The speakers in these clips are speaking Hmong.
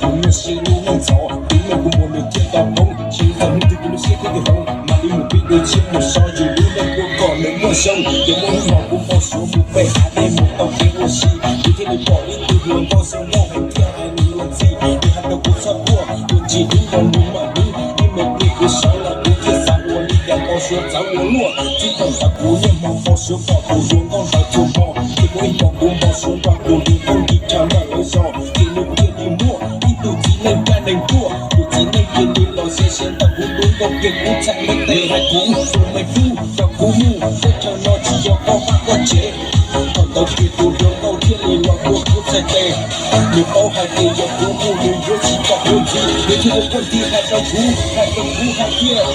Kuv nyuaj siab lub neej txhaum, kuv nyuaj kuv muag nws thiaj tau poob. Tsis txog hnub twg kuv lub siab thiaj li hloov, mam li mus pib dua tshiab mus so yus lub neej dua kom nws muaj zoo. Ces muaj ib hmos kuv npau suav mus pe hav dej mus tau kev ua si, kuv thiaj li pom ib tug hluas nkauj xyoo nkauj heev thiaj hais nws luag ntxhi. Nws hais rau kuv txhob quaj, kuv tsis hlub los nws mam hlub. Ib me pliag kuv sawv los kuv thiaj xav ua li cas npau suav txawv ua luaj. Txij thaum ntawd kuv niaj hmo npau suav pom tus hluas nkauj ntawd txhua hmo, ces muaj ib hmos kuv npau suav nrog tus hluas nkauj nkim chaw ntawm lawv zos, ces nws thiaj li muaj ib tug txiv neej caj neeg tuaj. Tus txiv neej cia li los ze ze ntawm kuv tus nkauj kiag kuv txhais me tes hais kuv tus me tub, kom kuv mus teb chaws no tsis yog koj vaj koj tsev. Thaum ntawd kiag tus hluas nkauj thiaj li los tua kuv txhais tes. Nws paub hais tias yog kuv mus nws yuav tsis tau kuv ntxiv, nws thiaj li quaj ntxiv hais rau kuv, hais rau kuv hais tias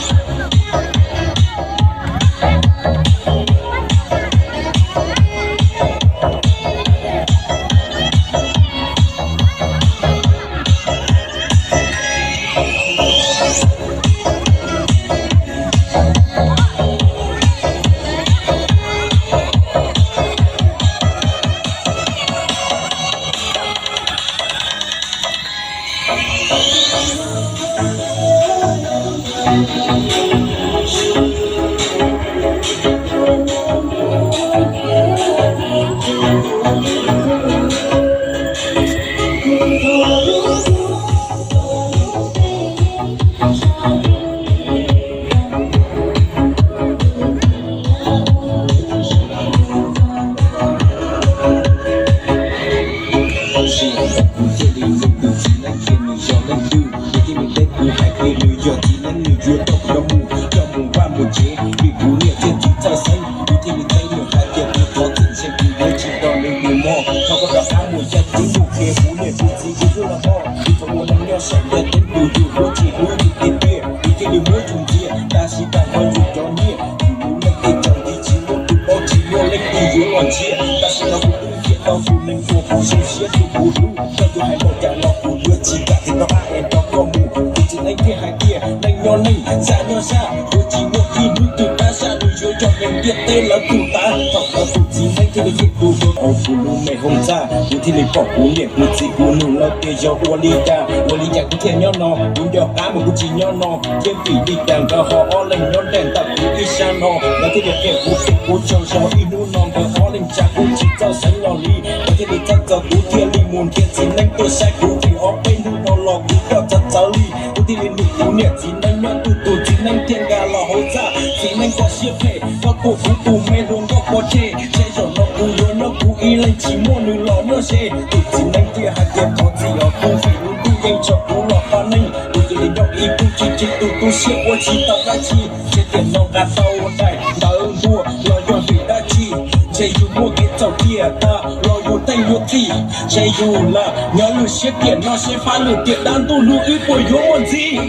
Kuv thiaj li nug tus txiv neeb tias nws yog leej twg, nws thiaj li teb kuv hais tias nws yog txiv neeb, nws yuav coj kuv mus, coj mus vaj mus tsev, vim kuv niam thiab txiv txhawj xeeb. Kuv thiaj li teb nws hais tias kuv thov txim, ntshe kuv yuav tsis nrog nws mus mog, thov koj rov qab mus yaj ceeb mus qhia kuv niam kuv txiv kuv twb los mog, kuv thov ua neeg nyob saum yaj ceeb, tus yus hlub tsis hlub yus tiag tiag, kuv thiaj li muab yus ntxias, tab sis tag nrho yus cov nyiaj, yus lub neej teb chaws li tsis muaj tus paub, tsis muaj leej twg yuav los ntxias. Tam sim no kuv twb nrhiav tau tus neeg uas kuv zoo siab thiab kuv hlub, koj yuav hais npaum cas los kuv yuav tsis kam tig rov qab es nrog koj mus. Tus txiv neeb thiaj hais tias neej nyob neej, zaj nyob zaj, yuav tsis muaj ib hnub twg tab zaj, nws yuav yog neeg ntiaj teb lawv tus tav. Thaum ntawd tus txiv neeb thiaj li qhib tus dua hauv kuv lub me hoob txaj, kuv thiaj li pom kuv niam kuv txiv, kuv nug lawv tias yog ua li cas, ua li cas kuv thiaj nyob no, kuv nco qab mas kuv tsis nyob no, thiab vim li cas nkawd ho ob leeg nyob nraim ntawm kuv ib sab no. Lawv thiaj li qhia kuv tias kuv tsaug zog, ib hnub no nkawd ob leeg tsa kuv tsis txawj xeev los li. Lawv thiaj li txhawj txog kuv thiaj li mus nrhiav txiv neeb tuaj saib kuv, vim ob peb hnub no los kuv coj txawv txawv li. Kuv thiaj li nug kuv niam txiv neeb nyob twg, tus txiv neeb thiaj nkag los hauv txaj. Txiv neeb koj siab phem, koj tua kuv tus me hluas nkauj pov tseg, ntshe zaum no kuv yuav nyob kuv ib leeg tsis muaj nws los nyob ze. Tus txiv neeb thiaj hais tias thov txim os kuv, vim lub ntuj yeej tso kuv los qhov neeg, kuv cia li nyob ib tug tsis tsim tus tu siab ua tsis tau dab tsi. Ntshe tiam no nqa tau daim ntawv ntuag los yog vim dab tsi, ntshe yus muaj kev txhaum tiag tag los yus theej yuav txim, ntshe yus lam nyob lwm siab tiam no seb fab lwm tiam dab ntuj hlub wb puas yuav muaj ntxiv.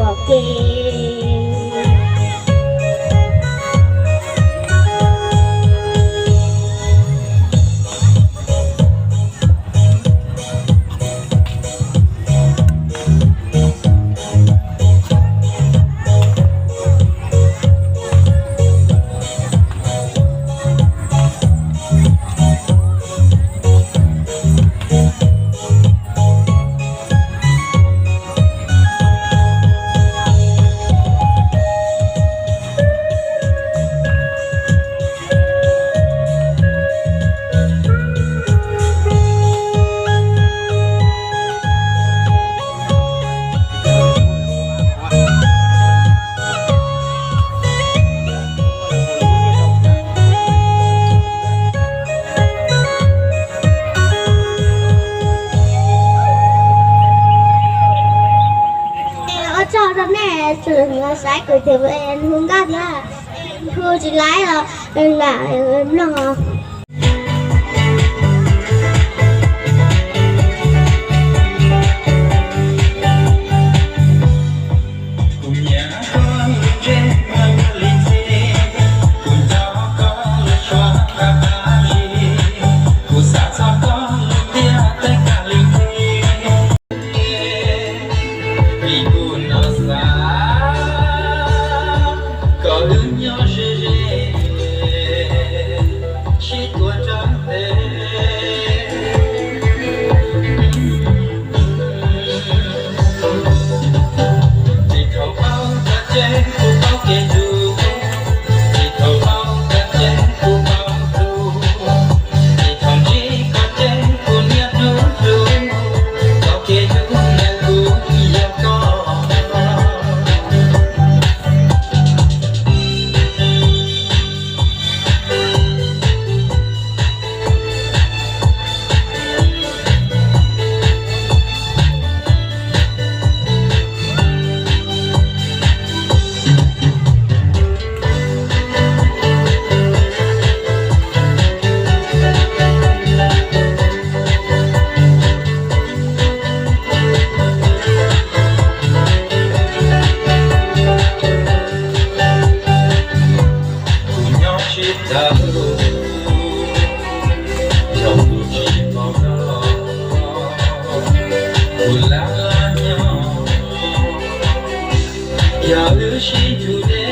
Ke. Ua tsaug rau nej tseem los saib kuv thiab, hu nkauj thiab, hu tsis laib los lam mloog os. Vim kuv no xav kom wb nyob ze ze, sib tuav tsa ntev. Tsis thaum paub koj tseeb kuv paub kev hlub, tsis thaum paub koj tseeb kuv paub hlub, tsis thaum ntsib koj tseeb kuv niaj hnub hlub, tau kev hlub ntawm kuv yog koj. Kuv nyob tsis tau, yog kuv tsis pom koj, kuv lam los nyob. Yog wb sib ntsib deb